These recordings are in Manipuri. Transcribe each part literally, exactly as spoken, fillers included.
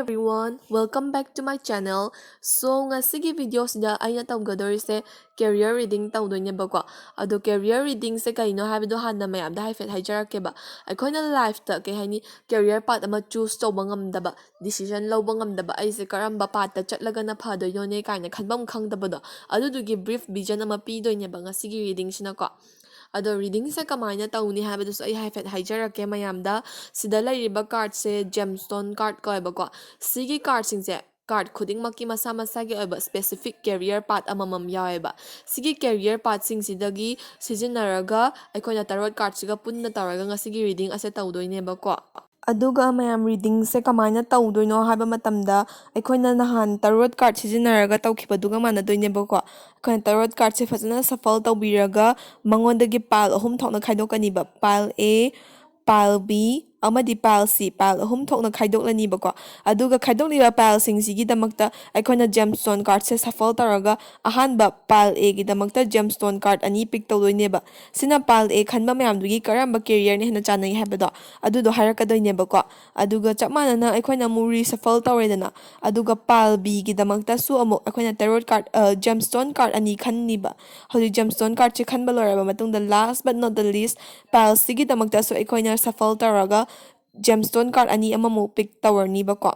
Everyone, welcome back to my channel. So, ꯉꯁꯤꯒꯤ videoꯁꯤꯗ ꯑꯩꯅ ꯇꯧꯒꯗꯧꯔꯤꯁꯦ career reading ꯇꯧꯗꯣꯏꯅꯦꯕꯀꯣ꯫ ꯑꯗꯣ career readingꯁꯦ ꯀꯩꯅꯣ ꯍꯥꯏꯕꯗꯣ ꯍꯥꯟꯅ ꯃꯌꯥꯝꯗ ꯍꯥꯏꯐꯦꯠ ꯍꯥꯏꯖꯔꯛꯀꯦꯕ꯫ ꯑꯩꯈꯣꯏꯅ lifeꯇ ꯀꯩ ꯍꯥꯏꯅꯤ, career path ꯑꯃ choose ꯇꯧꯕ ꯉꯝꯗꯕ, decision ꯂꯧꯕ ꯉꯝꯗꯕ, ꯑꯩꯁꯦ ꯀꯔꯝꯕ pathꯇ ꯆꯠꯂꯒꯅ ꯐꯗꯣꯏꯅꯣꯅꯦ ꯀꯥꯏꯅ ꯈꯟꯐꯝ ꯈꯪꯗꯕꯗꯣ, ꯑꯗꯨꯗꯨꯒꯤ brief vision ꯑꯃ ꯄꯤꯗꯣꯏꯅꯦꯕ ꯉꯁꯤꯒꯤ readingꯁꯤꯅꯀꯣ꯫ ꯑꯗꯣ readingꯁꯦ ꯀꯃꯥꯏꯅ ꯇꯧꯅꯤ ꯍꯥꯏꯕꯗꯨꯁꯨ ꯑꯩ ꯍꯥꯏꯐꯦꯠ ꯍꯥꯏꯖꯔꯛꯀꯦ ꯃꯌꯥꯝꯗ꯫ ꯁꯤꯗ ꯂꯩꯔꯤꯕ cardꯁꯦ gemstone card ꯀꯧꯋꯦꯕꯀꯣ꯫ ꯁꯤꯒꯤ cardꯁꯤꯡꯁꯦ card ꯈꯨꯗꯤꯡꯃꯛꯀꯤ ꯃꯁꯥ ꯃꯁꯥꯒꯤ ꯑꯣꯏꯕ specific career path ꯑꯃꯃꯝ ꯌꯥꯎꯋꯦꯕ꯫ ꯁꯤꯒꯤ career pathꯁꯤꯡꯁꯤꯗꯒꯤ ꯁꯤꯖꯤꯟꯅꯔꯒ ꯑꯩꯈꯣꯏꯅ tarot cardꯁꯤꯒ ꯄꯨꯟꯅ ꯇꯧꯔꯒ ꯉꯁꯤꯒꯤ reading ꯑꯁꯦ ꯇꯧꯗꯣꯏꯅꯦꯕꯀꯣ꯫ ꯑꯗꯨꯒ ꯃꯌꯥꯝ readingꯁꯦ ꯀꯃꯥꯏꯅ ꯇꯧꯗꯣꯏꯅꯣ ꯍꯥꯏꯕ ꯃꯇꯝꯗ, ꯑꯩꯈꯣꯏꯅ ꯅꯍꯥꯟ tarot card ꯁꯤꯖꯤꯟꯅꯔꯒ ꯇꯧꯈꯤꯕꯗꯨꯒ ꯃꯥꯟꯅꯗꯣꯏꯅꯦꯕꯀꯣ꯫ ꯑꯩꯈꯣꯏꯅ tarot cardꯁꯦ ꯐꯖꯅ shuffle ꯇꯧꯕꯤꯔꯒ, ꯃꯉꯣꯟꯗꯒꯤ pile ꯑꯍꯨꯝ ꯊꯣꯛꯅ ꯈꯥꯏꯗꯣꯛꯀꯅꯤꯕ꯫ Pile A, pile B ꯑꯃꯗꯤ pile C, pile ꯑꯍꯨꯝ ꯊꯣꯛꯅ ꯈꯥꯏꯗꯣꯛꯂꯅꯤꯕꯀꯣ꯫ ꯑꯗꯨꯒ ꯈꯥꯏꯗꯣꯛꯂꯤꯕ pileꯁꯤꯡꯁꯤꯒꯤꯗꯃꯛꯇ ꯑꯩꯈꯣꯏꯅ gemstone cardꯁꯦ shuffle ꯇꯧꯔꯒ, ꯑꯍꯥꯟꯕ pile Aꯒꯤꯗꯃꯛꯇ gemstone card ꯑꯅꯤ pick ꯇꯧꯗꯣꯏꯅꯦꯕ꯫ ꯁꯤꯅ pile A ꯈꯟꯕ ꯃꯌꯥꯝꯗꯨꯒꯤ ꯀꯔꯝꯕ careerꯅ ꯍꯦꯟꯅ ꯆꯥꯟꯅꯩ ꯍꯥꯏꯕꯗꯣ, ꯑꯗꯨꯗꯣ ꯍꯥꯏꯔꯛꯀꯗꯣꯏꯅꯦꯕꯀꯣ꯫ ꯑꯗꯨꯒ ꯆꯞ ꯃꯥꯟꯅꯅ ꯑꯩꯈꯣꯏꯅ ꯑꯃꯨꯛ reshuffle ꯇꯧꯔꯦꯗꯅ, ꯑꯗꯨꯒ pile Bꯒꯤꯗꯃꯛꯇꯁꯨ ꯑꯃꯨꯛ ꯑꯩꯈꯣꯏꯅ tarot card, ꯑ, gemstone card ꯑꯅꯤ ꯈꯟꯅꯤꯕ꯫ ꯍꯧꯖꯤꯛ gemstone cardꯁꯦ ꯈꯟꯕ ꯂꯣꯏꯔꯕ ꯃꯇꯨꯡꯗ, last but not the least, pile Cꯒꯤꯗꯃꯛꯇꯁꯨ ꯑꯩꯈꯣꯏꯅ shuffle ꯇꯧꯔꯒ gemstone card ꯑꯅꯤ ꯑꯃꯃꯨꯛ pick ꯇꯧꯔꯅꯤꯕꯀꯣ꯫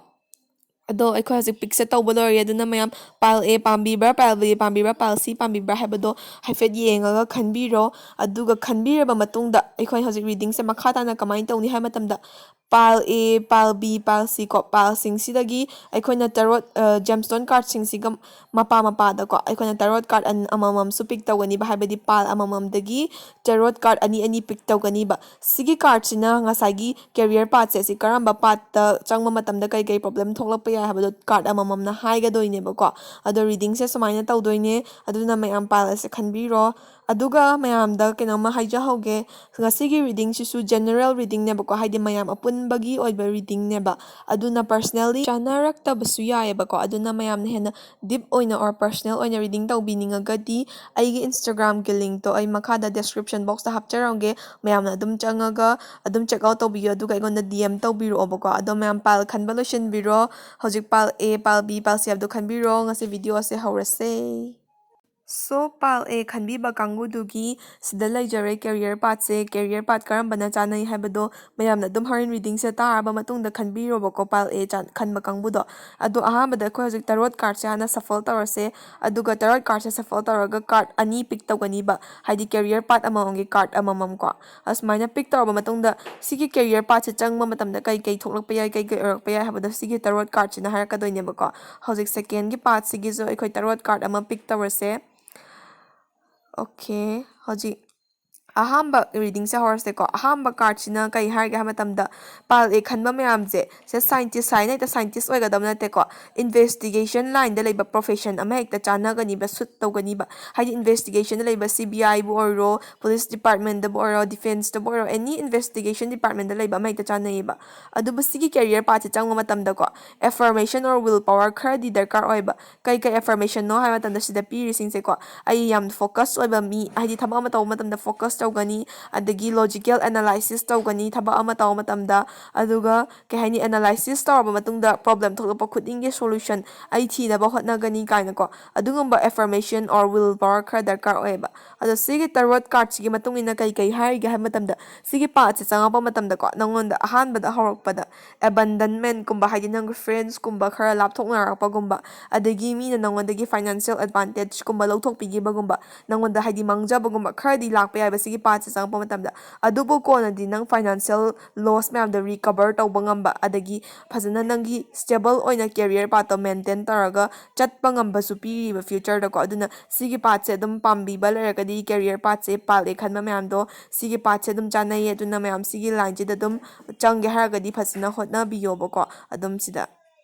ꯑꯗꯣ ꯑꯩꯈꯣꯏ ꯍꯧꯖꯤꯛ pickꯁꯦ ꯇꯧꯕ ꯂꯣꯏꯔꯦ, ꯑꯗꯨꯅ ꯃꯌꯥꯝ pile A ꯄꯥꯝꯕꯤꯕ꯭ꯔꯥ, pile B ꯄꯥꯝꯕꯤꯕ꯭ꯔꯥ, pile C ꯄꯥꯝꯕꯤꯕ꯭ꯔꯥ ꯍꯥꯏꯕꯗꯣ ꯍꯥꯏꯐꯦꯠ ꯌꯦꯡꯉꯒ ꯈꯟꯕꯤꯔꯣ꯫ ꯑꯗꯨꯒ ꯈꯟꯕꯤꯔꯕ ꯃꯇꯨꯡꯗ ꯑꯩꯈꯣꯏ ꯍꯧꯖꯤꯛ readingꯁꯦ ꯃꯈꯥ ꯇꯥꯅ ꯀꯃꯥꯏꯅ ꯇꯧꯅꯤ ꯍꯥꯏꯕ ꯃꯇꯝꯗ, pile A, pile B, pile C ꯀꯣ, pileꯁꯤꯡꯁꯤꯗꯒꯤ ꯑꯩꯈꯣꯏꯅ tarot, ꯑ, gemstone cardꯁꯤꯡꯁꯤꯒ ꯃꯄꯥ ꯃꯄꯥꯗꯀꯣ ꯑꯩꯈꯣꯏꯅ tarot card ꯑꯃꯃꯝꯁꯨ pick ꯇꯧꯒꯅꯤꯕ, ꯍꯥꯏꯕꯗꯤ pile ꯑꯃꯃꯝꯗꯒꯤ tarot card ꯑꯅꯤ ꯑꯅꯤ pick ꯇꯧꯒꯅꯤꯕ꯫ ꯁꯤꯒꯤ cardꯁꯤꯅ ꯉꯁꯥꯏꯒꯤ career pathꯁꯦ, ꯁꯤ ꯀꯔꯝꯕ pathꯇ ꯆꯪꯕ ꯃꯇꯝꯗ ꯀꯩ ꯀꯩ problem ꯊꯣꯛꯂꯛꯄ ꯌꯥꯏ ꯍꯥꯏꯕꯗꯣ card ꯑꯃꯃꯝꯅ ꯍꯥꯏꯒꯗꯣꯏꯅꯦꯕꯀꯣ꯫ ꯑꯗꯣ readingꯁꯦ ꯁꯨꯃꯥꯏꯅ ꯇꯧꯗꯣꯏꯅꯦ, ꯑꯗꯨꯅ ꯃꯌꯥꯝ pile ꯑꯁꯦ ꯈꯟꯕꯤꯔꯣ꯫ ꯑꯗꯨꯒ ꯃꯌꯥꯝꯗ ꯀꯩꯅꯣꯝꯃ ꯍꯥꯏꯖꯍꯧꯒꯦ, ꯉꯁꯤꯒꯤ readingꯁꯤꯁꯨ general readingꯅꯦꯕꯀꯣ, ꯍꯥꯏꯗꯤ ꯃꯌꯥꯝ ꯑꯄꯨꯟꯕꯒꯤ ꯑꯣꯏꯕ readingꯅꯦꯕ꯫ ꯑꯗꯨꯅ personally ꯆꯥꯟꯅꯔꯛꯇꯕꯁꯨ ꯌꯥꯏꯑꯕꯀꯣ꯫ ꯑꯗꯨꯅ ꯃꯌꯥꯝꯅ ꯍꯦꯟꯅ deep ꯑꯣꯏꯅ or personal ꯑꯣꯏꯅ reading ꯇꯧꯕꯤꯅꯤꯡꯉꯒꯗꯤ ꯑꯩꯒꯤ Instagramꯒꯤ linkꯇꯣ ꯑꯩ ꯃꯈꯥꯗ description boxꯇ ꯍꯥꯞꯆꯔꯝꯒꯦ꯫ ꯃꯌꯥꯝꯅ ꯑꯗꯨꯝ ꯆꯪꯉꯒ ꯑꯗꯨꯝ check out ꯇꯧꯕꯤꯌꯣ, ꯑꯗꯨꯒ ꯑꯩꯉꯣꯟꯗ D M ꯇꯧꯕꯤꯔꯛꯑꯣꯕꯀꯣ꯫ ꯑꯗꯣ ꯃꯌꯥꯝ pile ꯈꯟꯕ ꯂꯣꯏꯁꯤꯟꯕꯤꯔꯣ꯫ ꯍꯧꯖꯤꯛ pile A, pile B, pile C ꯍꯥꯏꯕꯗꯣ ꯈꯟꯕꯤꯔꯣ꯫ ꯉꯁꯤ videoꯁꯦ ꯍꯧꯔꯁꯦ꯫ So, pile A ꯈꯟꯕꯤꯕ ꯀꯥꯡꯕꯨꯗꯨꯒꯤ ꯁꯤꯗ ꯂꯩꯖꯔꯦ career pathꯁꯦ꯫ Career path ꯀꯔꯝꯕꯅ ꯆꯥꯅꯩ ꯍꯥꯏꯕꯗꯣ ꯃꯌꯥꯝꯅ ꯑꯗꯨꯝ ꯍꯣꯔꯦꯟ readingꯁꯦ ꯇꯥꯔꯕ ꯃꯇꯨꯡꯗ ꯈꯟꯕꯤꯔꯣꯕꯀꯣ, pile A ꯆꯥ-, ꯈꯟꯕ ꯀꯥꯡꯕꯨꯗꯣ꯫ ꯑꯗꯣ ꯑꯍꯥꯟꯕꯗ ꯑꯩꯈꯣꯏ ꯍꯧꯖꯤꯛ tarot cardꯁꯦ ꯍꯥꯟꯅ shuffle ꯇꯧꯔꯁꯦ꯫ ꯑꯗꯨꯒ tarot cardꯁꯦ shuffle ꯇꯧꯔꯒ card ꯑꯅꯤ pick ꯇꯧꯒꯅꯤꯕ, ꯍꯥꯏꯗꯤ career path ꯑꯃꯃꯝꯒꯤ card ꯑꯃꯃꯝꯀꯣ꯫ ꯑꯁꯨꯃꯥꯏꯅ pick ꯇꯧꯔꯕ ꯃꯇꯨꯡꯗ ꯁꯤꯒꯤ career pathꯁꯦ ꯆꯪꯕ ꯃꯇꯝꯗ ꯀꯩ ꯀꯩ ꯊꯣꯛꯂꯛꯄ ꯌꯥꯏ, ꯀꯩ ꯀꯩ ꯑꯣꯏꯔꯛꯄ ꯌꯥꯏ ꯍꯥꯏꯕꯗꯣ ꯁꯤꯒꯤ tarot cardꯁꯤꯅ ꯍꯥꯏꯔꯛꯀꯗꯣꯏꯅꯦꯕꯀꯣ꯫ ꯍꯧꯖꯤꯛ secondꯒꯤ pathꯁꯤꯒꯤꯁꯨ ꯑꯩꯈꯣꯏ tarot card ꯑꯃ pick ꯇꯧꯔꯁꯦ꯫ Okay, ꯍꯧꯖꯤꯛ ꯑꯍꯥꯟꯕ readingꯁꯦ ꯍꯧꯔꯁꯦꯀꯣ꯫ ꯑꯍꯥꯟꯕ cardꯁꯤꯅ ꯀꯩ ꯍꯥꯏꯔꯒꯦ ꯍꯥꯏꯕ ꯃꯇꯝꯗ, pile A ꯈꯟꯕ ꯃꯌꯥꯝꯁꯦ, ꯁꯦ scientist ꯍꯥꯏꯅ ꯍꯦꯛꯇ scientist ꯑꯣꯏꯒꯗꯕ ꯅꯠꯇꯦꯀꯣ꯫ Investigation lineꯗ ꯂꯩꯕ profession ꯑꯃ ꯍꯦꯛꯇ ꯆꯥꯟꯅꯒꯅꯤꯕ, suit ꯇꯧꯒꯅꯤꯕ꯫ ꯍꯥꯏꯗꯤ investigationꯗ ꯂꯩꯕ C B Iꯕꯨ ꯑꯣꯏꯔꯣ, police departmentꯇꯕꯨ ꯑꯣꯏꯔꯣ, defenseꯇꯕꯨ ꯑꯣꯏꯔꯣ, any investigation departmentꯗ ꯂꯩꯕ ꯑꯃ ꯍꯦꯛꯇ ꯆꯥꯟꯅꯩꯌꯦꯕ꯫ ꯑꯗꯨꯕꯨ ꯁꯤꯒꯤ career pathꯁꯦ ꯆꯪꯕ ꯃꯇꯝꯗꯀꯣ, affirmation or will power ꯈꯔꯗꯤ ꯗꯔꯀꯥꯔ ꯑꯣꯏꯕ꯫ ꯀꯩ ꯀꯩ affirmationꯅꯣ ꯍꯥꯏꯕ ꯃꯇꯝꯗ ꯁꯤꯗ ꯄꯤꯔꯤꯁꯤꯡꯁꯦꯀꯣ, ꯑꯩ ꯌꯥꯝ focus ꯑꯣꯏꯕ ꯃꯤ, ꯍꯥꯏꯗꯤ ꯊꯕꯛ ꯑꯃ ꯇꯧꯕ ꯃꯇꯝꯗ focus ꯇꯧꯒꯅꯤ, ꯑꯗꯒꯤ logical analysis ꯇꯧꯒꯅꯤ ꯊꯕꯛ ꯑꯃ ꯇꯧꯕ ꯃꯇꯝꯗ, ꯑꯗꯨꯒ ꯀꯩ ꯍꯥꯏꯅꯤ, analysis ꯇꯧꯔꯕ ꯃꯇꯨꯡꯗ problem ꯊꯣꯛꯂꯛꯄ ꯈꯨꯗꯤꯡꯒꯤ solution ꯑꯩ ꯊꯤꯅꯕ ꯍꯣꯠꯅꯒꯅꯤ ꯀꯥꯏꯅꯀꯣ, ꯑꯗꯨꯒꯨꯝꯕ affirmation or will power ꯈꯔ ꯗꯔꯀꯥꯔ ꯑꯣꯏꯌꯦꯕ꯫ ꯑꯗꯣ ꯁꯤꯒꯤ tarot cardꯁꯤꯒꯤ ꯃꯇꯨꯡ ꯏꯟꯅ ꯀꯩ ꯀꯩ ꯍꯥꯏꯔꯤꯒꯦ ꯍꯥꯏꯕ ꯃꯇꯝꯗ, ꯁꯤꯒꯤ pathꯁꯦ ꯆꯪꯉꯛꯄ ꯃꯇꯝꯗꯀꯣ, ꯅꯉꯣꯟꯗ ꯑꯍꯥꯟꯕꯗ ꯍꯧꯔꯛꯄꯗ abandonmentꯀꯨꯝꯕ, ꯍꯥꯏꯗꯤ ꯅꯪꯒꯤ friendsꯀꯨꯝꯕ ꯈꯔ ꯂꯥꯞꯊꯣꯛꯅꯔꯛꯄꯒꯨꯝꯕ, ꯑꯗꯒꯤ ꯃꯤꯅ ꯅꯉꯣꯟꯗꯒꯤ financial advantageꯀꯨꯝꯕ ꯂꯧꯊꯣꯛꯄꯤꯈꯤꯕꯒꯨꯝꯕ, ꯅꯉꯣꯟꯗ ꯍꯥꯏꯗꯤ ꯃꯥꯡꯖꯕꯒꯨꯝꯕ ꯈꯔꯗꯤ ꯂꯥꯛꯄ ꯌꯥꯏꯕ ꯁꯤꯒꯤ pathꯁꯦ ꯆꯪꯉꯛꯄ ꯃꯇꯝꯗ꯫ ꯑꯗꯨꯕꯨ ꯀꯣꯟꯅꯗꯤ ꯅꯪ financial loss ꯃꯌꯥꯝꯗꯣ recover ꯇꯧꯕ ꯉꯝꯕ, ꯑꯗꯒꯤ ꯐꯖꯅ ꯅꯪꯒꯤ stable ꯑꯣꯏꯅ career pathꯇꯣ maintain ꯇꯧꯔꯒ ꯆꯠꯄ ꯉꯝꯕꯁꯨ ꯄꯤꯔꯤꯕ futureꯗꯀꯣ꯫ ꯑꯗꯨꯅ ꯁꯤꯒꯤ pathꯁꯦ ꯑꯗꯨꯝ ꯄꯥꯝꯕꯤꯕ ꯂꯩꯔꯒꯗꯤ, career pathꯁꯦ, pile A ꯈꯟꯕ ꯃꯌꯥꯝꯗꯣ, ꯁꯤꯒꯤ pathꯁꯦ ꯑꯗꯨꯝ ꯆꯥꯅꯩꯌꯦ꯫ ꯑꯗꯨꯅ ꯃꯌꯥꯝ ꯁꯤꯒꯤ lineꯁꯤꯗ ꯑꯗꯨꯝ ꯆꯪꯒꯦ ꯍꯥꯏꯔꯒꯗꯤ ꯐꯖꯅ ꯍꯣꯠꯅꯕꯤꯌꯣꯕꯀꯣ꯫ ꯑꯗꯨꯝ ꯁꯤꯗ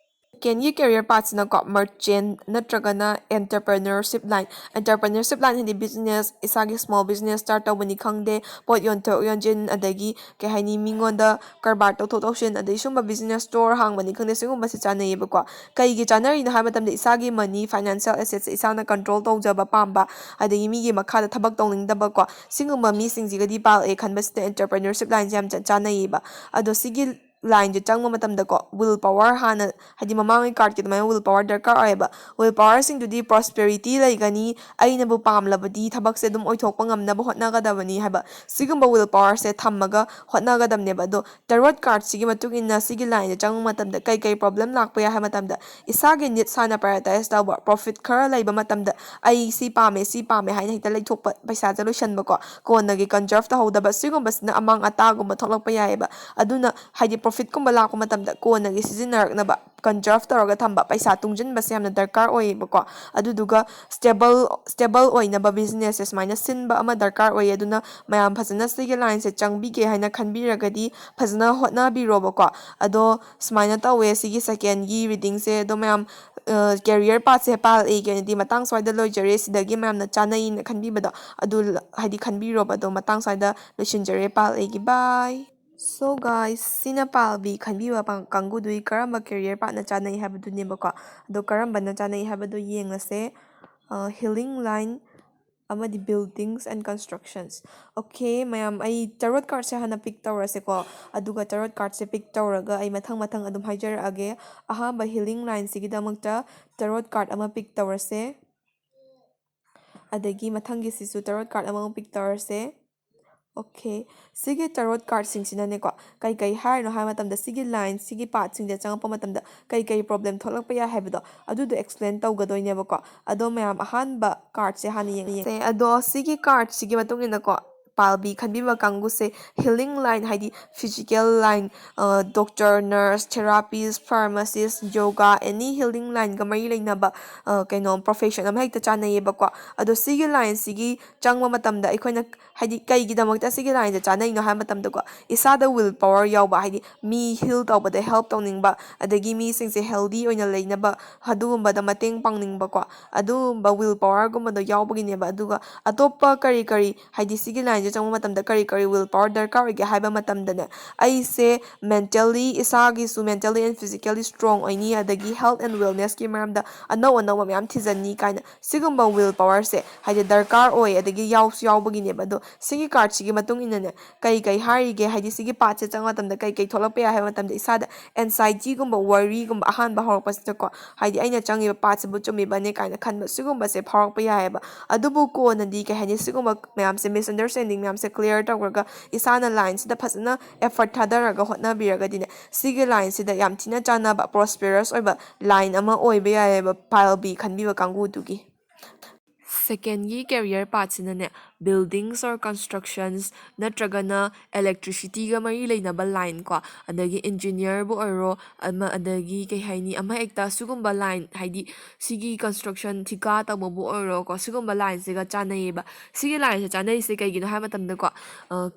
Secondꯒꯤ career pathꯁꯤꯅꯀꯣ, merchant ꯅꯠꯇ꯭ꯔꯒꯅ entrepreneurship line꯫ Entrepreneurship line ꯍꯥꯏꯗꯤ business, ꯏꯁꯥꯒꯤ small business start ꯇꯧꯕꯅꯤ ꯈꯪꯗꯦ, ꯄꯣꯠ ꯌꯣꯟꯊꯣꯛ ꯌꯣꯟꯁꯤꯟ, ꯑꯗꯒꯤ ꯀꯩ ꯍꯥꯏꯅꯤ, ꯃꯤꯉꯣꯟꯗ ꯀꯔꯕꯥꯔ ꯇꯧꯊꯣꯛ ꯇꯧꯁꯤꯟ, ꯑꯗꯩ ꯁꯨꯝꯕ business store ꯍꯥꯡꯕꯅꯤ ꯈꯪꯗꯦ, ꯁꯤꯒꯨꯝꯕꯁꯦ ꯆꯥꯅꯩꯌꯦꯕꯀꯣ꯫ ꯀꯩꯒꯤ ꯆꯥꯅꯔꯤꯅꯣ ꯍꯥꯏꯕ ꯃꯇꯝꯗ, ꯏꯁꯥꯒꯤ money, financial assets ꯏꯁꯥꯅ control ꯇꯧꯖꯕ ꯄꯥꯝꯕ, ꯑꯗꯒꯤ ꯃꯤꯒꯤ ꯃꯈꯥꯗ ꯊꯕꯛ ꯇꯧꯅꯤꯡꯗꯕꯀꯣ, ꯁꯤꯒꯨꯝꯕ ꯃꯤꯁꯤꯡꯁꯤꯒꯗꯤ ꯄꯥꯜꯂꯛꯑꯦ ꯈꯟꯕꯁꯤꯗ entrepreneurship lineꯁꯦ ꯌꯥꯝ ꯆ-, ꯆꯥꯅꯩꯌꯦꯕ꯫ ꯑꯗꯣ ꯁꯤꯒꯤ lineꯁꯦ ꯆꯪꯕ ꯃꯇꯝꯗꯀꯣ, will power ꯍꯥꯟꯅ, ꯍꯥꯏꯗꯤ ꯃꯃꯥꯡꯒꯤ cardꯀꯤ ꯑꯗꯨꯃꯥꯏꯅ will power ꯗꯔꯀꯥꯔ ꯑꯣꯏꯌꯦꯕ꯫ Will powerꯁꯤꯡꯗꯨꯗꯤ prosperity ꯂꯩꯒꯅꯤ, ꯑꯩꯅꯕꯨ ꯄꯥꯝꯂꯕꯗꯤ ꯊꯕꯛꯁꯦ ꯑꯗꯨꯝ ꯑꯣꯏꯊꯣꯛꯄ ꯉꯝꯅꯕ ꯍꯣꯠꯅꯒꯗꯕꯅꯤ ꯍꯥꯏꯕ, ꯁꯤꯒꯨꯝꯕ will powerꯁꯦ ꯊꯝꯃꯒ ꯍꯣꯠꯅꯒꯗꯕꯅꯦꯕ꯫ ꯑꯗꯣ tarot cardꯁꯤꯒꯤ ꯃꯇꯨꯡ ꯏꯟꯅ ꯁꯤꯒꯤ lineꯁꯦ ꯆꯪꯕ ꯃꯇꯝꯗ ꯀꯩ ꯀꯩ problem ꯂꯥꯛꯄ ꯌꯥꯏ ꯍꯥꯏꯕ ꯃꯇꯝꯗ, ꯏꯁꯥꯒꯤ needs ꯍꯥꯟꯅ prioritize ꯇꯧꯕ, profit ꯈꯔ ꯂꯩꯕ ꯃꯇꯝꯗ ꯑꯩ ꯁꯤ ꯄꯥꯝꯃꯦ, ꯁꯤ ꯄꯥꯝꯃꯦ ꯍꯥꯏꯅ ꯍꯦꯛꯇ ꯂꯩꯊꯣꯛꯄ, ꯄꯩꯁꯥꯁꯦ ꯂꯣꯏꯁꯟꯕꯀꯣ, ꯀꯣꯟꯅꯒꯤ conserve ꯇꯧꯍꯧꯗꯕ, ꯁꯤꯒꯨꯝꯕꯁꯤꯅ ꯑꯃꯥꯡ ꯑꯇꯥꯒꯨꯝꯕ ꯊꯣꯛꯂꯛꯄ ꯌꯥꯏꯌꯦꯕ꯫ ꯑꯗꯨꯅ ꯍꯥꯏꯗꯤ profitꯀꯨꯝꯕ ꯂꯥꯛꯄ ꯃꯇꯝꯗ ꯀꯣꯟꯅꯒꯤ ꯁꯤꯖꯤꯟꯅꯔꯛꯅꯕ conserve ꯇꯧꯔꯒ ꯊꯝꯕ, ꯄꯩꯁꯥ ꯇꯨꯡꯁꯤꯟꯕꯁꯦ ꯌꯥꯝꯅ ꯗꯔꯀꯥꯔ ꯑꯣꯏꯌꯦꯕꯀꯣ꯫ ꯑꯗꯨꯗꯨꯒ stable, stable ꯑꯣꯏꯅꯕ businessꯁꯦ ꯁꯨꯃꯥꯏꯅ ꯁꯤꯟꯕ ꯑꯃ ꯗꯔꯀꯥꯔ ꯑꯣꯏꯌꯦ꯫ ꯑꯗꯨꯅ ꯃꯌꯥꯝ ꯐꯖꯅ ꯁꯤꯒꯤ lineꯁꯦ ꯆꯪꯕꯤꯒꯦ ꯍꯥꯏꯅ ꯈꯟꯕꯤꯔꯒꯗꯤ ꯐꯖꯅ ꯍꯣꯠꯅꯕꯤꯔꯣꯕꯀꯣ꯫ ꯑꯗꯣ ꯁꯨꯃꯥꯏꯅ ꯇꯧꯋꯦ ꯁꯤꯒꯤ secondꯒꯤ readingꯁꯦ꯫ ꯑꯗꯣ ꯃꯌꯥꯝ, ꯑ, career pathꯁꯦ ꯄꯥꯜꯂꯛꯏꯒꯦꯅꯗꯤ ꯃꯇꯥꯡ ꯁ꯭ꯋꯥꯏꯗ ꯂꯣꯏꯖꯔꯦ꯫ ꯁꯤꯗꯒꯤ ꯃꯌꯥꯝꯅ ꯆꯥꯅꯩꯅ ꯈꯟꯕꯤꯕꯗꯣ ꯑꯗꯨ ꯍꯥꯏꯗꯤ ꯈꯟꯕꯤꯔꯣꯕ꯫ ꯑꯗꯣ ꯃꯇꯥꯡ ꯁ꯭ꯋꯥꯏꯗ ꯂꯣꯏꯁꯤꯟꯖꯔꯦ꯫ ꯄꯥꯜꯂꯛꯏꯒꯦ꯫ Bye꯫ So guys, ꯁꯤꯅ ꯄꯥꯜꯂꯕꯤ ꯈꯟꯕꯤꯕ ꯄꯥꯡ-, ꯀꯥꯡꯕꯨꯗꯨꯒꯤ ꯀꯔꯝꯕ career pathꯅ ꯆꯥꯅꯩ ꯍꯥꯏꯕꯗꯨꯅꯦꯕꯀꯣ꯫ ꯑꯗꯣ ꯀꯔꯝꯕꯅ ꯆꯥꯅꯩ ꯍꯥꯏꯕꯗꯣ ꯌꯦꯡꯉꯁꯦ꯫ ꯑ, healing line ꯑꯃꯗꯤ buildings and constructions꯫ Okay, ꯃꯌꯥꯝ, ꯑꯩ tarot cardꯁꯦ ꯍꯥꯟꯅ pick ꯇꯧꯔꯁꯦꯀꯣ꯫ ꯑꯗꯨꯒ tarot cardꯁꯦ pick ꯇꯧꯔꯒ ꯑꯩ ꯃꯊꯪ ꯃꯊꯪ ꯑꯗꯨꯝ ꯍꯥꯏꯖꯔꯛꯑꯒꯦ꯫ ꯑꯍꯥꯟꯕ healing lineꯁꯤꯒꯤꯗꯃꯛꯇ tarot card ꯑꯃ pick ꯇꯧꯔꯁꯦ꯫ ꯑꯗꯒꯤ ꯃꯊꯪꯒꯤꯁꯤꯁꯨ tarot card ꯑꯃꯃꯨꯛ pick ꯇꯧꯔꯁꯦ꯫ Okay, ꯁꯤꯒꯤ tarot cardꯁꯤꯡꯁꯤꯅꯅꯦꯀꯣ, ꯀꯩ ꯀꯩ ꯍꯥꯏꯔꯤꯅꯣ ꯍꯥꯏꯕ ꯃꯇꯝꯗ, ꯁꯤꯒꯤ line, ꯁꯤꯒꯤ pathꯁꯤꯡꯁꯦ ꯆꯪꯉꯛꯄ ꯃꯇꯝꯗ ꯀꯩ ꯀꯩ problem ꯊꯣꯛꯂꯛꯄ ꯌꯥꯏ ꯍꯥꯏꯕꯗꯣ, ꯑꯗꯨꯗꯣ explain ꯇꯧꯒꯗꯣꯏꯅꯦꯕꯀꯣ꯫ ꯑꯗꯣ ꯃꯌꯥꯝ, ꯑꯍꯥꯟꯕ cardꯁꯦ ꯍꯥꯟꯅ ꯌꯦꯡꯉꯁꯦ꯫ ꯑꯗꯣ ꯁꯤꯒꯤ cardꯁꯤꯒꯤ ꯃꯇꯨꯡ ꯏꯟꯅꯀꯣ, pile B ꯈꯟꯕꯤꯕ ꯀꯥꯡꯕꯨꯁꯦ healing line, ꯍꯥꯏꯗꯤ physical line, doctor, nurse, therapist, pharmacist, yoga, any healing lineꯒ ꯃꯔꯤ ꯂꯩꯅꯕ ꯀꯩꯅꯣ profession ꯑꯃ ꯍꯦꯛꯇ ꯆꯥꯟꯅꯩꯌꯦꯕꯀꯣ꯫ ꯑꯗꯣ ꯁꯤꯒꯤ lineꯁꯤꯒꯤ ꯆꯪꯕ ꯃꯇꯝꯗ ꯑꯩꯈꯣꯏꯅ ꯍꯥꯏꯗꯤ ꯀꯩꯒꯤꯗꯃꯛꯇ ꯁꯤꯒꯤ lineꯁꯦ ꯆꯥꯅꯩꯅꯣ ꯍꯥꯏꯕ ꯃꯇꯝꯗꯀꯣ, ꯏꯁꯥꯗ will power ꯌꯥꯎꯕ, ꯍꯥꯏꯗꯤ ꯃꯤ heal ꯇꯧꯕꯗ help ꯇꯧꯅꯤꯡꯕ, ꯑꯗꯒꯤ ꯃꯤꯁꯤꯡꯁꯦ healthy ꯑꯣꯏꯅ ꯂꯩꯅꯕ ꯑꯗꯨꯒꯨꯝꯕꯗ ꯃꯇꯦꯡ ꯄꯥꯡꯅꯤꯡꯕꯀꯣ, ꯑꯗꯨꯒꯨꯝꯕ will powerꯒꯨꯝꯕꯗꯣ ꯌꯥꯎꯕꯒꯤꯅꯦꯕ꯫ ꯑꯗꯨꯒ ꯑꯇꯣꯞꯄ ꯀꯔꯤ ꯀꯔꯤ, ꯍꯥꯏꯗꯤ ꯁꯤꯒꯤ lineꯁꯦ ꯆꯪꯕ ꯃꯇꯝꯗ ꯀꯔꯤ ꯀꯔꯤ will power ꯗꯔꯀꯥꯔ ꯑꯣꯏꯒꯦ ꯍꯥꯏꯕ ꯃꯇꯝꯗꯅꯦ, ꯑꯩꯁꯦ mentally, ꯏꯁꯥꯒꯤꯁꯨ mentally and physically strong ꯑꯣꯏꯅꯤ, ꯑꯗꯒꯤ health and wellnessꯀꯤ ꯃꯔꯝꯗ ꯑꯅꯧ ꯑꯅꯧꯕ ꯃꯌꯥꯝ ꯊꯤꯖꯟꯅꯤ ꯀꯥꯏꯅ ꯁꯤꯒꯨꯝꯕ will powerꯁꯦ ꯍꯥꯏꯗꯤ ꯗꯔꯀꯥꯔ ꯑꯣꯏ, ꯑꯗꯒꯤ ꯌꯥꯎꯁꯨ ꯌꯥꯎꯕꯒꯤꯅꯦꯕ꯫ ꯑꯗꯣ ꯁꯤꯒꯤ cardꯁꯤꯒꯤ ꯃꯇꯨꯡ ꯏꯟꯅꯅꯦ ꯀꯩ ꯀꯩ ꯍꯥꯏꯔꯤꯒꯦ, ꯍꯥꯏꯗꯤ ꯁꯤꯒꯤ pathꯁꯦ ꯆꯪꯕ ꯃꯇꯝꯗ ꯀꯩ ꯀꯩ ꯊꯣꯛꯂꯛꯄ ꯌꯥꯏ ꯍꯥꯏꯕ ꯃꯇꯝꯗ, ꯏꯁꯥꯗ anxietyꯒꯨꯝꯕ, worryꯒꯨꯝꯕ ꯑꯍꯥꯟꯕ ꯍꯧꯔꯛꯄꯁꯤꯗꯀꯣ, ꯍꯥꯏꯗꯤ ꯑꯩꯅ ꯆꯪꯉꯤꯕ pathꯁꯤꯕꯨ ꯆꯨꯝꯃꯤꯕꯅꯦ ꯀꯥꯏꯅ ꯈꯟꯕ ꯁꯤꯒꯨꯝꯕꯁꯦ ꯐꯥꯎꯔꯛꯄ ꯌꯥꯏꯑꯕ꯫ ꯑꯗꯨꯕꯨ ꯀꯣꯟꯅꯗꯤ ꯀꯩ ꯍꯥꯏꯅꯤ, ꯁꯤꯒꯨꯝꯕ ꯃꯌꯥꯝꯁꯦ, misunderstanding ꯃꯌꯥꯝꯁꯦ clear ꯇꯧꯈ꯭ꯔꯒ ꯏꯁꯥꯅ lineꯁꯤꯗ ꯐꯖꯅ effort ꯊꯥꯗꯔꯒ ꯍꯣꯠꯅꯕꯤꯔꯒꯗꯤꯅꯦ, ꯁꯤꯒꯤ lineꯁꯤꯗ ꯌꯥꯝ ꯊꯤꯅ ꯆꯥꯟꯅꯕ prosperous ꯑꯣꯏꯕ line ꯑꯃ ꯑꯣꯏꯕ ꯌꯥꯏꯑꯕ pile B ꯈꯟꯕꯤꯕ ꯀꯥꯡꯕꯨꯗꯨꯒꯤ꯫ Secondꯒꯤ career pathꯁꯤꯅꯅꯦ, buildings or constructions ꯅꯠꯇ꯭ꯔꯒꯅ electricityꯒ ꯃꯔꯤ ꯂꯩꯅꯕ line ꯀꯣ, ꯑꯗꯒꯤ engineerꯕꯨ ꯑꯣꯏꯔꯣ, ꯑꯃ, ꯑꯗꯒꯤ ꯀꯩ ꯍꯥꯏꯅꯤ, ꯑꯃ ꯍꯦꯛꯇ ꯁꯤꯒꯨꯝꯕ line, ꯍꯥꯏꯗꯤ ꯁꯤꯒꯤ construction ꯊꯤꯀꯥ ꯇꯧꯕꯕꯨ ꯑꯣꯏꯔꯣꯀꯣ, ꯁꯤꯒꯨꯝꯕ lineꯁꯤꯒ ꯆꯥꯟꯅꯩꯌꯦꯕ꯫ ꯁꯤꯒꯤ lineꯁꯦ ꯆꯥꯅꯩꯁꯦ ꯀꯩꯒꯤꯅꯣ ꯍꯥꯏꯕ ꯃꯇꯝꯗꯀꯣ,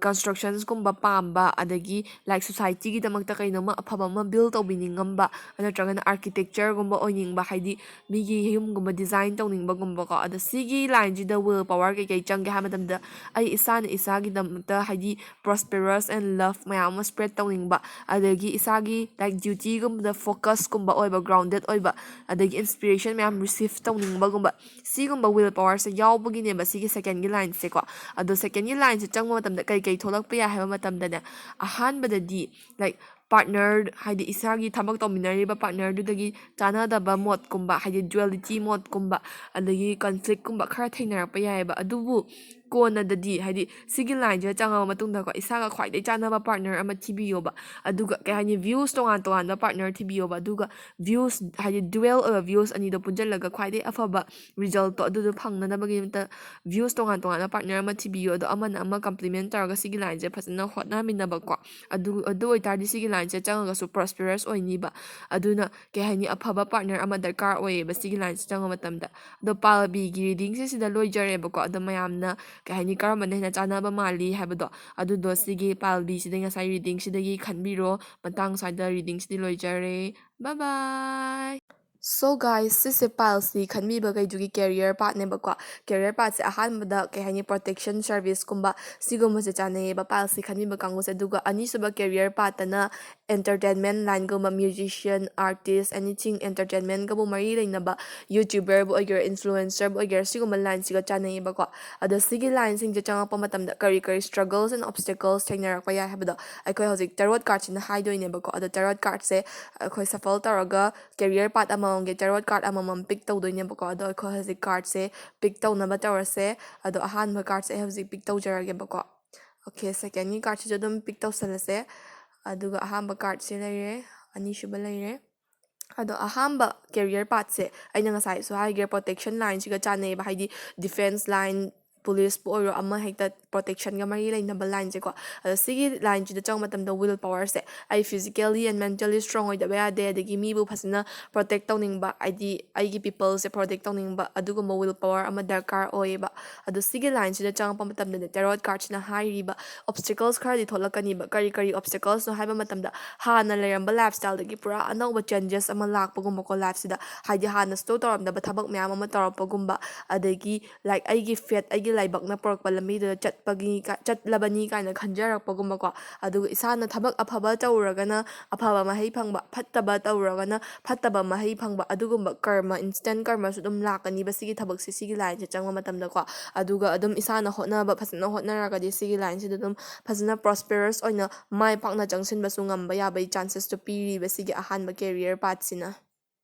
constructionsꯀꯨꯝꯕ ꯄꯥꯝꯕ, ꯑꯗꯒꯤ like societyꯒꯤꯗꯃꯛꯇ ꯀꯩꯅꯣꯝꯃ ꯑꯐꯕ ꯑꯃ build ꯇꯧꯕꯤꯅꯤꯡꯉꯝꯕ, ꯅꯠꯇ꯭ꯔꯒꯅ architectureꯒꯨꯝꯕ ꯑꯣꯏꯅꯤꯡꯕ, ꯍꯥꯏꯗꯤ ꯃꯤꯒꯤ ꯌꯨꯝꯒꯨꯝꯕ design ꯇꯧꯅꯤꯡꯕꯒꯨꯝꯕꯀꯣ꯫ ꯑꯗꯣ ꯁꯤꯒꯤ lineꯁꯤꯗ will power ꯀꯩꯀꯩ ꯆꯪꯒꯦ ꯍꯥꯏꯕ ꯃꯇꯝꯗ, ꯑꯩ ꯏꯁꯥꯅ ꯏꯁꯥꯒꯤꯗꯃꯛꯇ ꯍꯥꯏꯗꯤ prosperous and love ꯃꯌꯥꯝ ꯑꯃ spread ꯇꯧꯅꯤꯡꯕ, ꯑꯗꯒꯤ ꯏꯁꯥꯒꯤ like dutyꯒꯨꯝꯕꯗ focusꯀꯨꯝꯕ ꯑꯣꯏꯕ, grounded ꯑꯣꯏꯕ, ꯑꯗꯒꯤ inspiration ꯃꯌꯥꯝ receive ꯇꯧꯅꯤꯡꯕꯒꯨꯝꯕ, ꯁꯤꯒꯨꯝꯕ will powerꯁꯦ ꯌꯥꯎꯕꯒꯤꯅꯦꯕ ꯁꯤꯒꯤ secondꯒꯤ lineꯁꯦꯀꯣ꯫ ꯑꯗꯣ secondꯒꯤ lineꯁꯦ ꯆꯪꯕ ꯃꯇꯝꯗ ꯀꯩ ꯀꯩ ꯊꯣꯛꯂꯛꯄ ꯌꯥꯏ ꯍꯥꯏꯕ ꯃꯇꯝꯗꯅꯦ, ꯑꯍꯥꯟꯕꯗꯗꯤ like partner, ꯍꯥꯏꯗꯤ ꯏꯁꯥꯒꯤ ꯊꯕꯛ ꯇꯧꯃꯤꯟꯅꯔꯤꯕ partnerꯗꯨꯗꯒꯤ ꯆꯥꯟꯅꯗꯕ ꯃꯣꯠꯀꯨꯝꯕ, ꯍꯥꯏꯗꯤ duality ꯃꯣꯠꯀꯨꯝꯕ, ꯑꯗꯒꯤ conflictꯀꯨꯝꯕ ꯈꯔ ꯊꯦꯡꯅꯔꯛꯄ ꯌꯥꯏꯑꯕ꯫ ꯑꯗꯨꯕꯨ ꯀꯣꯟꯅꯗꯗꯤ, ꯍꯥꯏꯗꯤ ꯁꯤꯒꯤ ꯂꯥꯏꯟꯁꯤꯗ ꯆꯪꯉꯕ ꯃꯇꯨꯡꯗꯀꯣ, ꯏꯁꯥꯒ ꯈ꯭ꯋꯥꯏꯗꯒꯤ ꯆꯥꯟꯅꯕ ꯄꯥꯔꯠꯅꯔ ꯑꯃ ꯊꯤꯕꯤꯌꯣꯕ꯫ ꯑꯗꯨꯒ ꯀꯩ ꯍꯥꯏꯅꯤ, ꯚ꯭ꯌꯨꯁ ꯇꯣꯉꯥꯟ ꯇꯣꯉꯥꯟꯕ ꯄꯥꯔꯠꯅꯔ ꯊꯤꯕꯤꯌꯣꯕ꯫ ꯑꯗꯨꯒ ꯚ꯭ꯌꯨꯁ, ꯍꯥꯏꯗꯤ ꯗ꯭ꯌꯨꯋꯦꯜ ꯑꯣꯏꯕ ꯚ꯭ꯌꯨꯁ ꯑꯅꯤꯗꯣ ꯄꯨꯟꯁꯤꯜꯂꯒ ꯈ꯭ꯋꯥꯏꯗꯒꯤ ꯑꯐꯕ ꯔꯤꯖꯜꯠꯇꯣ ꯑꯗꯨꯗꯣ ꯐꯪꯅꯅꯕꯒꯤꯗꯃꯛꯇ ꯚ꯭ꯌꯨꯁ ꯇꯣꯉꯥꯟ ꯇꯣꯉꯥꯟꯕ ꯄꯥꯔꯠꯅꯔ ꯑꯃ ꯊꯤꯕꯤꯌꯣ꯫ ꯑꯗꯣ ꯑꯃꯅ ꯑꯃ ꯀꯝꯄ꯭ꯂꯤꯃꯦꯟ ꯇꯧꯔꯒ ꯁꯤꯒꯤ ꯂꯥꯏꯟꯁꯦ ꯐꯖꯅ ꯍꯣꯠꯅꯃꯤꯟꯅꯕꯀꯣ꯫ ꯑꯗꯨ, ꯑꯗꯨ ꯑꯣꯏꯇꯥꯔꯗꯤ ꯁꯤꯒꯤ ꯂꯥꯏꯟꯁꯦ ꯆꯪꯉꯒꯁꯨ ꯄ꯭ꯔꯣꯁꯄꯦꯔꯁ ꯑꯣꯏꯅꯤꯕ꯫ ꯑꯗꯨꯅ ꯀꯩ ꯍꯥꯏꯅꯤ, ꯑꯐꯕ ꯄꯥꯔꯠꯅꯔ ꯑꯃ ꯗꯔꯀꯥꯔ ꯑꯣꯏꯌꯦꯕ ꯁꯤꯒꯤ ꯂꯥꯏꯟꯁꯦ ꯆꯪꯕ ꯃꯇꯝꯗ꯫ ꯑꯗꯣ ꯄꯥꯜꯕꯤꯒꯤ ꯔꯤꯗꯤꯡꯁꯦ ꯁꯤꯗ ꯂꯣꯏꯖꯔꯦꯕꯀꯣ꯫ ꯑꯗꯣ ꯃꯌꯥꯝꯅ ꯀꯩ ꯍꯥꯏꯅꯤ, ꯀꯔꯝꯕꯅ ꯍꯦꯟꯅ ꯆꯥꯟꯅꯕ ꯃꯥꯜꯂꯤ ꯍꯥꯏꯕꯗꯣ, ꯑꯗꯨꯗꯣ ꯁꯤꯒꯤ ꯄꯥꯜꯕꯤꯁꯤꯗꯩ, ꯉꯁꯥꯏ ꯔꯤꯗꯤꯡꯁꯤꯗꯒꯤ ꯈꯟꯕꯤꯔꯣ꯫ ꯃꯇꯥꯡ ꯁ꯭ꯋꯥꯏꯗ ꯔꯤꯗꯤꯡꯁꯤꯗꯤ ꯂꯣꯏꯖꯔꯦ꯫ Bye bye꯫ So guys, ꯁꯤꯁꯦ ꯄꯥꯏꯜꯁꯤ ꯈꯟꯕꯤꯕꯈꯩꯗꯨꯒꯤ ꯀꯦꯔꯤꯌꯔ ꯄꯥꯠꯅꯦꯕꯀꯣ꯫ ꯀꯦꯔꯤꯌꯔ ꯄꯥꯠꯁꯦ ꯑꯍꯥꯟꯕꯗ ꯀꯩ ꯍꯥꯏꯅꯤ, ꯄ꯭ꯔꯣꯇꯦꯛꯁꯟ ꯁꯥꯔꯚꯤꯁꯀꯨꯝꯕ ꯁꯤꯒꯨꯝꯕꯁꯦ ꯆꯥꯅꯩꯌꯦꯕ ꯄꯥꯏꯜꯁꯤ ꯈꯟꯕꯤꯕ ꯀꯥꯡꯕꯨꯁꯦ꯫ ꯑꯗꯨꯒ ꯑꯅꯤꯁꯨꯕ ꯀꯦꯔꯤꯌꯔ ꯄꯥꯠꯇꯅ ꯑꯦꯟꯇꯔꯇꯦꯟꯃꯦꯟ ꯂꯥꯏꯟꯒꯨꯝꯕ, ꯃ꯭ꯌꯨꯖꯤꯁꯤꯌꯟ, ꯑꯥꯔꯇꯤꯁ, ꯑꯦꯅꯤꯊꯤꯡ ꯑꯦꯟꯇꯔꯇꯦꯟꯃꯦꯟꯒꯕꯨ ꯃꯔꯤ ꯂꯩꯅꯕ ꯌꯨꯇ꯭ꯌꯨꯕꯔꯕꯨ ꯑꯣꯏꯒꯦꯔꯥ, ꯏꯟꯐ꯭ꯂꯨꯑꯦꯟꯁꯔꯕꯨ ꯑꯣꯏꯒꯦꯔꯥ, ꯁꯤꯒꯨꯝꯕ ꯂꯥꯏꯟꯁꯤꯒ ꯆꯥꯅꯩꯌꯦꯕꯀꯣ꯫ ꯑꯗꯣ ꯁꯤꯒꯤ ꯂꯥꯏꯟꯁꯤꯡꯁꯦ ꯆꯪꯉꯛꯄ ꯃꯇꯝꯗ ꯀꯔꯤ ꯀꯔꯤ struggles and obstacles ꯊꯦꯡꯅꯔꯛꯄ ꯌꯥꯏ ꯍꯥꯏꯕꯗꯣ ꯑꯩꯈꯣꯏ ꯍꯧꯖꯤꯛ ꯇꯦꯔꯣꯠ ꯀꯥꯔꯠꯁꯤꯅ ꯍꯥꯏꯗꯣꯏꯅꯦꯕꯀꯣ꯫ ꯑꯗꯣ ꯇꯦꯔꯣꯠ ꯀꯥꯔꯠꯁꯦ ꯑꯩꯈꯣꯏ ꯁꯐꯜ ꯇꯧꯔꯒ ꯀꯦꯔꯤꯌꯔ ꯄꯥꯠ ꯑꯃꯃꯝꯒꯤ ꯇꯦꯔꯣꯠ ꯀꯥꯔꯠ ꯑꯃꯃꯝ ꯄꯤꯛ ꯇꯧꯗꯣꯏꯅꯦꯕꯀꯣ꯫ ꯑꯗꯣ ꯑꯩꯈꯣꯏ ꯍꯧꯖꯤꯛ ꯀꯥꯔꯠꯁꯦ ꯄꯤꯛ ꯇꯧꯅꯕ ꯇꯧꯔꯁꯦ꯫ ꯑꯗꯣ ꯑꯍꯥꯟꯕ ꯀꯥꯔꯠꯁꯦ ꯑꯩ ꯍꯧꯖꯤꯛ ꯄꯤꯛ ꯇꯧꯖꯔꯒꯦꯕꯀꯣ꯫ ꯑꯣꯀꯦ, ꯁꯦꯀꯦꯟꯒꯤ ꯀꯥꯔꯠꯁꯤꯁꯨ ꯑꯗꯨꯝ ꯄꯤꯛ ꯇꯧꯁꯜꯂꯁꯦ꯫ ꯑꯗꯨꯒ ꯑꯍꯥꯟꯕ ꯀꯥꯔꯠꯁꯦ ꯂꯩꯔꯦ, ꯑꯅꯤꯁꯨꯕ ꯂꯩꯔꯦ꯫ ꯑꯗꯣ ꯑꯍꯥꯟꯕ ꯀꯦꯔꯤꯌꯔ ꯄꯥꯠꯁꯦ ꯑꯩꯅ ꯉꯁꯥꯏꯁꯨ ꯍꯥꯏꯈ꯭ꯔꯦ, ꯄ꯭ꯔꯣꯇꯦꯛꯁꯟ ꯂꯥꯏꯟꯁꯤꯒ ꯆꯥꯟꯅꯩꯌꯦꯕ, ꯍꯥꯏꯗꯤ ꯗꯤꯐꯦꯟꯁ ꯂꯥꯏꯟ, ꯄꯨꯂꯤꯁꯄꯨ ꯑꯣꯏꯔꯣ, ꯑꯃ ꯍꯦꯛꯇ ꯄ꯭ꯔꯣꯇꯦꯛꯁꯟꯒ ꯃꯔꯤ ꯂꯩꯅꯕ ꯂꯥꯏꯟꯁꯦꯀꯣ꯫ ꯑꯗꯣ ꯁꯤꯒꯤ ꯂꯥꯏꯟꯁꯤꯗ ꯆꯪꯕ ꯃꯇꯝꯗ ꯋꯤꯜ ꯄꯋꯔꯁꯦ, ꯑꯩ physically and mentally strong ꯑꯣꯏꯗꯕ ꯌꯥꯗꯦ, ꯑꯗꯒꯤ ꯃꯤꯕꯨ ꯐꯖꯅ ꯄ꯭ꯔꯣꯇꯦꯛ ꯇꯧꯅꯤꯡꯕ, ꯍꯥꯏꯗꯤ ꯑꯩꯒꯤ ꯄꯤꯄꯜꯁꯦ ꯄ꯭ꯔꯣꯇꯦꯛ ꯇꯧꯅꯤꯡꯕ, ꯑꯗꯨꯒꯨꯝꯕ ꯋꯤꯜ ꯄꯋꯔ ꯑꯃ ꯗꯔꯀꯥꯔ ꯑꯣꯏꯌꯦꯕ꯫ ꯑꯗꯣ ꯁꯤꯒꯤ ꯂꯥꯏꯟꯁꯤꯗ ꯆꯪꯉꯛꯄ ꯃꯇꯝꯗꯅꯦ, ꯇꯦꯔꯣꯠ ꯀꯥꯔꯠꯁꯤꯅ ꯍꯥꯏꯔꯤꯕ ꯑꯣꯕꯁꯇꯤꯀꯜꯁ ꯈꯔꯗꯤ ꯊꯣꯛꯂꯛꯀꯅꯤꯕ꯫ ꯀꯔꯤ ꯀꯔꯤ ꯑꯣꯕꯁꯇꯤꯀꯜꯁꯅꯣ ꯍꯥꯏꯕ ꯃꯇꯝꯗ, ꯍꯥꯟꯅ ꯂꯩꯔꯝꯕ ꯂꯥꯏꯐ ꯁ꯭ꯇꯥꯏꯜꯗꯒꯤ ꯄꯨꯔꯥ ꯑꯅꯧꯕ ꯆꯦꯟꯖꯦꯁ ꯑꯃ ꯂꯥꯛꯄꯒꯨꯝꯕꯀꯣ ꯂꯥꯏꯐꯁꯤꯗ, ꯍꯥꯏꯗꯤ ꯍꯥꯟꯅ ꯁ꯭ꯂꯣ ꯇꯧꯔꯝꯗꯕ ꯊꯕꯛ ꯃꯌꯥꯝ ꯑꯃ ꯇꯧꯔꯛꯄꯒꯨꯝꯕ, ꯑꯗꯒꯤ ꯂꯥꯏꯛ ꯑꯩꯒꯤ ꯐꯦꯠ, ꯑꯩꯒꯤ ꯂꯥꯏꯕꯛꯅ ꯄꯨꯔꯛꯄ ꯂꯝꯕꯤꯗꯨꯗ ꯆꯠꯄꯒꯤ ꯀ-, ꯆꯠꯂꯕꯅꯤ ꯀꯥꯏꯅ ꯈꯟꯖꯔꯛꯄꯒꯨꯝꯕꯀꯣ꯫ ꯑꯗꯨꯒ ꯏꯁꯥꯅ ꯊꯕꯛ ꯑꯐꯕ ꯇꯧꯔꯒꯅ ꯑꯐꯕ ꯃꯍꯩ ꯐꯪꯕ, ꯐꯠꯇꯕ ꯇꯧꯔꯒꯅ ꯐꯠꯇꯕ ꯃꯍꯩ ꯐꯪꯕ, ꯑꯗꯨꯒꯨꯝꯕ ꯀꯔꯃ, ꯏꯟꯁꯇꯦꯟ ꯀꯔꯃꯁꯨ ꯑꯗꯨꯝ ꯂꯥꯛꯀꯅꯤꯕ ꯁꯤꯒꯤ ꯊꯕꯛꯁꯦ, ꯁꯤꯒꯤ ꯂꯥꯏꯟꯁꯦ ꯆꯪꯕ ꯃꯇꯝꯗꯀꯣ꯫ ꯑꯗꯨꯒ ꯑꯗꯨꯝ ꯏꯁꯥꯅ ꯍꯣꯠꯅꯕ ꯐꯖꯅ ꯍꯣꯠꯅꯔꯒꯗꯤ ꯁꯤꯒꯤ ꯂꯥꯏꯟꯁꯤꯗ ꯑꯗꯨꯝ ꯐꯖꯅ ꯄ꯭ꯔꯣꯁꯄꯦꯔꯁ ꯑꯣꯏꯅ ꯃꯥꯏ ꯄꯥꯛꯅ ꯆꯪꯁꯤꯟꯕꯁꯨ ꯉꯝꯕ ꯌꯥꯕꯒꯤ ꯆꯥꯟꯁꯦꯁꯇꯣ ꯄꯤꯔꯤꯕ ꯁꯤꯒꯤ ꯑꯍꯥꯟꯕ ꯀꯦꯔꯤꯌꯔ ꯄꯥꯠꯁꯤꯅ꯫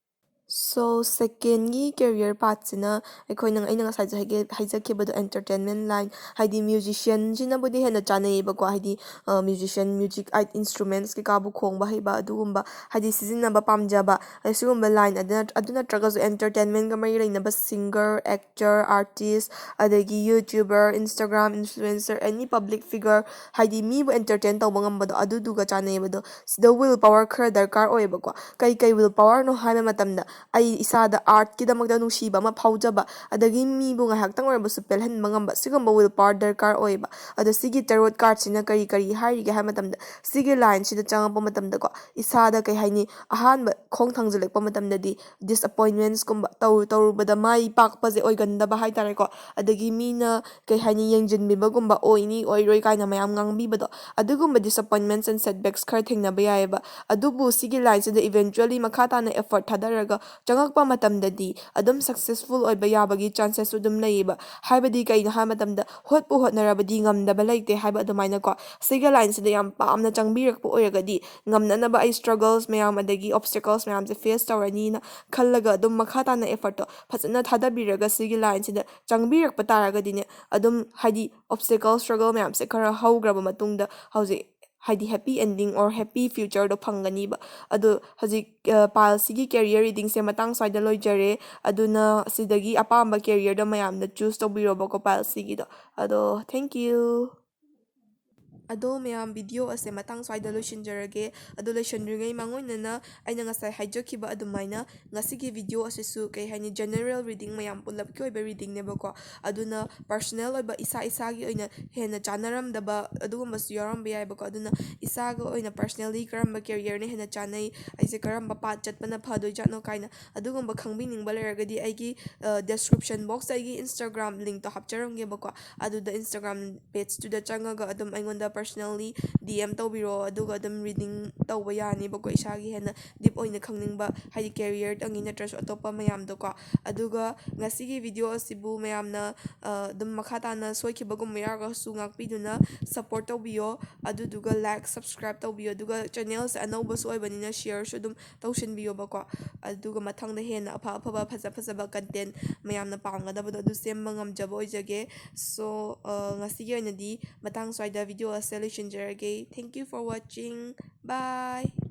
So, secondꯒꯤ career pathꯁꯤꯅ ꯑꯩꯈꯣꯏꯅ, ꯑꯩꯅ ꯉꯁꯥꯏꯁꯨ ꯍꯥꯏꯒꯦ-, ꯍꯥꯏꯖꯈꯤꯕꯗꯣ, entertainment line, ꯍꯥꯏꯗꯤ musicianꯁꯤꯅꯕꯨꯗꯤ ꯍꯦꯟꯅ ꯆꯥꯅꯩꯌꯦꯕꯀꯣ, ꯍꯥꯏꯗꯤ, ꯑ, musician, music, art instruments ꯀꯩꯀꯥꯕꯨ ꯈꯣꯡꯕ ꯍꯩꯕ, ꯑꯗꯨꯒꯨꯝꯕ ꯍꯥꯏꯗꯤ ꯁꯤꯖꯤꯟꯅꯕ ꯄꯥꯝꯖꯕ, ꯑꯁꯤꯒꯨꯝꯕ line ꯑꯗꯨ ꯅꯠ-, ꯑꯗꯨ ꯅꯠꯇ꯭ꯔꯒꯁꯨ entertainmentꯒ ꯃꯔꯤ ꯂꯩꯅꯕ singer, actor, artist, ꯑꯗꯒꯤ YouTuber, Instagram influencer, any public figure, ꯍꯥꯏꯗꯤ ꯃꯤꯕꯨ entertain ꯇꯧꯕ ꯉꯝꯕꯗꯣ, ꯑꯗꯨꯗꯨꯒ ꯆꯥꯅꯩꯌꯦꯕ꯫ ꯑꯗꯣ ꯁꯤꯗ will power ꯈꯔ ꯗꯔꯀꯥꯔ ꯑꯣꯏꯌꯦꯕꯀꯣ꯫ ꯀꯩ ꯀꯩ will powerꯅꯣ ꯍꯥꯏꯕ ꯃꯇꯝꯗ, ꯑꯩ ꯏꯁꯥꯗ artꯀꯤꯗꯃꯛꯇ ꯅꯨꯡꯁꯤꯕ ꯑꯃ ꯐꯥꯎꯖꯕ, ꯑꯗꯒꯤ ꯃꯤꯕꯨ ꯉꯥꯏꯍꯥꯛꯇꯪ ꯑꯣꯏꯔꯕꯁꯨ ꯄꯦꯜꯍꯟꯕ ꯉꯝꯕ, ꯁꯤꯒꯨꯝꯕ will power ꯗꯔꯀꯥꯔ ꯑꯣꯏꯌꯦꯕ꯫ ꯑꯗꯣ ꯁꯤꯒꯤ tarot cardꯁꯤꯅ ꯀꯔꯤ ꯀꯔꯤ ꯍꯥꯏꯔꯤꯒꯦ ꯍꯥꯏꯕ ꯃꯇꯝꯗ, ꯁꯤꯒꯤ lineꯁꯤꯗ ꯆꯪꯉꯛꯄ ꯃꯇꯝꯗꯀꯣ, ꯏꯁꯥꯗ, ꯀꯩ ꯍꯥꯏꯅꯤ, ꯑꯍꯥꯟꯕ ꯈꯣꯡ ꯊꯥꯡꯖꯤꯜꯂꯛꯄ ꯃꯇꯝꯗꯗꯤ disappointmentsꯀꯨꯝꯕ, ꯇꯧ-, ꯇꯧꯔꯨꯕꯗ ꯃꯥꯏ ꯄꯥꯛꯄꯁꯦ ꯑꯣꯏꯒꯟꯗꯕ ꯍꯥꯏ ꯇꯥꯔꯦꯀꯣ꯫ ꯑꯗꯒꯤ ꯃꯤꯅ, ꯀꯩ ꯍꯥꯏꯅꯤ, ꯌꯦꯡꯁꯤꯟꯕꯤꯕꯒꯨꯝꯕ ꯑꯣꯏꯅꯤ ꯑꯣꯏꯔꯣꯏ ꯀꯥꯏꯅ ꯃꯌꯥꯝ ꯉꯥꯡꯕꯤꯕꯗꯣ, ꯑꯗꯨꯒꯨꯝꯕ disappointments and setbacks ꯈꯔ ꯊꯦꯡꯅꯕ ꯌꯥꯏꯑꯕ꯫ ꯑꯗꯨꯕꯨ ꯁꯤꯒꯤ lineꯁꯤꯗ eventually ꯃꯈꯥ ꯇꯥꯅ effort ꯊꯥꯗꯔꯒ ꯆꯪꯉꯛꯄ ꯃꯇꯝꯗꯗꯤ ꯑꯗꯨꯝ successful ꯑꯣꯏꯕ ꯌꯥꯕꯒꯤ chances ꯑꯗꯨꯝ ꯂꯩꯌꯦꯕ꯫ ꯍꯥꯏꯕꯗꯤ ꯀꯩꯅꯣ ꯍꯥꯏꯕ ꯃꯇꯝꯗ, ꯍꯣꯠꯄꯨ ꯍꯣꯠꯅꯔꯕꯗꯤ ꯉꯝꯗꯕ ꯂꯩꯇꯦ ꯍꯥꯏꯕ ꯑꯗꯨꯃꯥꯏꯅꯀꯣ꯫ ꯁꯤꯒꯤ lineꯁꯤꯗ ꯌꯥꯝ ꯄꯥꯝꯅ ꯆꯪꯕꯤꯔꯛꯄ ꯑꯣꯏꯔꯒꯗꯤ, ꯉꯝꯅꯅꯕ ꯑꯩ struggles ꯃꯌꯥꯝ ꯑꯗꯒꯤ obstacles ꯃꯌꯥꯝꯁꯦ face ꯇꯧꯔꯅꯤꯅ ꯈꯜꯂꯒ ꯑꯗꯨꯝ ꯃꯈꯥ ꯇꯥꯅ effortꯇꯣ ꯐꯖꯅ ꯊꯥꯗꯕꯤꯔꯒ ꯁꯤꯒꯤ lineꯁꯤꯗ ꯆꯪꯕꯤꯔꯛꯄ ꯇꯥꯔꯒꯗꯤꯅꯦ, ꯑꯗꯨꯝ ꯍꯥꯏꯗꯤ obstacle, struggle ꯃꯌꯥꯝꯁꯦ ꯈꯔ ꯍꯧꯈ꯭ꯔꯕ ꯃꯇꯨꯡꯗ ꯍꯧꯖꯤꯛ ꯍꯥꯏꯗꯤ happy ending or happy futureꯗꯣ ꯐꯪꯒꯅꯤꯕ꯫ ꯑꯗꯣ ꯍꯧꯖꯤꯛ, ꯑ, pileꯁꯤꯒꯤ career readingꯁꯦ ꯃꯇꯥꯡ ꯁ꯭ꯋꯥꯏꯗ ꯂꯣꯏꯖꯔꯦ꯫ ꯑꯗꯨꯅ ꯁꯤꯗꯒꯤ ꯑꯄꯥꯝꯕ careerꯗꯣ ꯃꯌꯥꯝꯅ choose ꯇꯧꯕꯤꯔꯣꯕꯀꯣ pileꯁꯤꯒꯤꯗꯣ꯫ ꯑꯗꯣ thank you꯫ ꯑꯗꯣ ꯃꯌꯥꯝ, video ꯑꯁꯦ ꯃꯇꯥꯡ ꯁ꯭ꯋꯥꯏꯗ ꯂꯣꯏꯁꯤꯟꯖꯔꯒꯦ꯫ ꯑꯗꯣ ꯂꯣꯏꯁꯤꯟꯗ꯭ꯔꯤꯉꯩ ꯃꯥꯡꯑꯣꯏꯅꯅ ꯑꯩꯅ ꯉꯁꯥꯏ ꯍꯥꯏꯖꯈꯤꯕ ꯑꯗꯨꯃꯥꯏꯅ ꯉꯁꯤꯒꯤ video ꯑꯁꯤꯁꯨ, ꯀꯩ ꯍꯥꯏꯅꯤ, general reading, ꯃꯌꯥꯝ ꯄꯨꯂꯞꯀꯤ ꯑꯣꯏꯕ readingꯅꯦꯕꯀꯣ꯫ ꯑꯗꯨꯅ personal ꯑꯣꯏꯕ, ꯏꯁꯥ ꯏꯁꯥꯒꯤ ꯑꯣꯏꯅ ꯍꯦꯟꯅ ꯆꯥꯟꯅꯔꯝꯗꯕ ꯑꯗꯨꯒꯨꯝꯕꯁꯨ ꯌꯥꯎꯔꯝꯕ ꯌꯥꯏꯕꯀꯣ꯫ ꯑꯗꯨꯅ ꯏꯁꯥꯒ ꯑꯣꯏꯅ personally ꯀꯔꯝꯕ careerꯅ ꯍꯦꯟꯅ ꯆꯥꯟꯅꯩ, ꯑꯩꯁꯦ ꯀꯔꯝꯕ path ꯆꯠꯄꯅ ꯐꯗꯣꯏꯖꯥꯠꯅꯣ ꯀꯥꯏꯅ ꯑꯗꯨꯒꯨꯝꯕ ꯈꯪꯕꯤꯅꯤꯡꯕ ꯂꯩꯔꯒꯗꯤ ꯑꯩꯒꯤ, ꯑ, description boxꯇ ꯑꯩꯒꯤ Instagram linkꯇꯣ ꯍꯥꯞꯆꯔꯝꯒꯦꯕꯀꯣ꯫ ꯑꯗꯨꯗ Instagram pageꯇꯨꯗ ꯆꯪꯉꯒ ꯑꯗꯨꯝ ꯑꯩꯉꯣꯟꯗ personally D M ꯇꯧꯕꯤꯔꯛꯑꯣ, ꯑꯗꯨꯒ ꯑꯗꯨꯝ reading ꯇꯧꯕ ꯌꯥꯅꯤꯕꯀꯣ, ꯏꯁꯥꯒꯤ ꯍꯦꯟꯅ deep ꯑꯣꯏꯅ ꯈꯪꯅꯤꯡꯕ, ꯍꯥꯏꯗꯤ career ꯇꯪꯒꯤ ꯅꯠꯇ꯭ꯔꯁꯨ ꯑꯇꯣꯞꯄ ꯃꯌꯥꯝꯗꯣꯀꯣ꯫ ꯑꯗꯨꯒ ꯉꯁꯤꯒꯤ video ꯑꯁꯤꯕꯨ ꯃꯌꯥꯝꯅ ꯑ, ꯑꯗꯨꯝ ꯃꯈꯥ ꯇꯥꯅ ꯁꯣꯏꯈꯤꯕꯒꯨꯝꯕ ꯌꯥꯎꯔꯒꯁꯨ ꯉꯥꯛꯄꯤꯗꯨꯅ support ꯇꯧꯕꯤꯌꯣ꯫ ꯑꯗꯨꯗꯨꯒ like, subscribe ꯇꯧꯕꯤꯌꯣ꯫ ꯑꯗꯨꯒ channelꯁꯦ ꯑꯅꯧꯕꯁꯨ ꯑꯣꯏꯕꯅꯤꯅ shareꯁꯨ ꯑꯗꯨꯝ ꯇꯧꯁꯤꯟꯕꯤꯌꯣꯕꯀꯣ꯫ ꯑꯗꯨꯒ ꯃꯊꯪꯗ ꯍꯦꯟꯅ ꯑꯐ ꯑꯐꯕ, ꯐꯖ ꯐꯖꯕ content ꯃꯌꯥꯝꯅ ꯄꯥꯝꯒꯗꯕꯗꯣ ꯑꯗꯨ ꯁꯦꯝꯕ ꯉꯝꯖꯕ ꯑꯣꯏꯖꯒꯦ꯫ So, ꯑ, ꯉꯁꯤꯒꯤ ꯑꯣꯏꯅꯗꯤ ꯃꯇꯥꯡ ꯁ꯭ꯋꯥꯏꯗ video ꯑꯁꯦ ꯂꯣꯏꯁꯤꯟꯖꯔꯒꯦ꯫ Thank you for watching. Bye.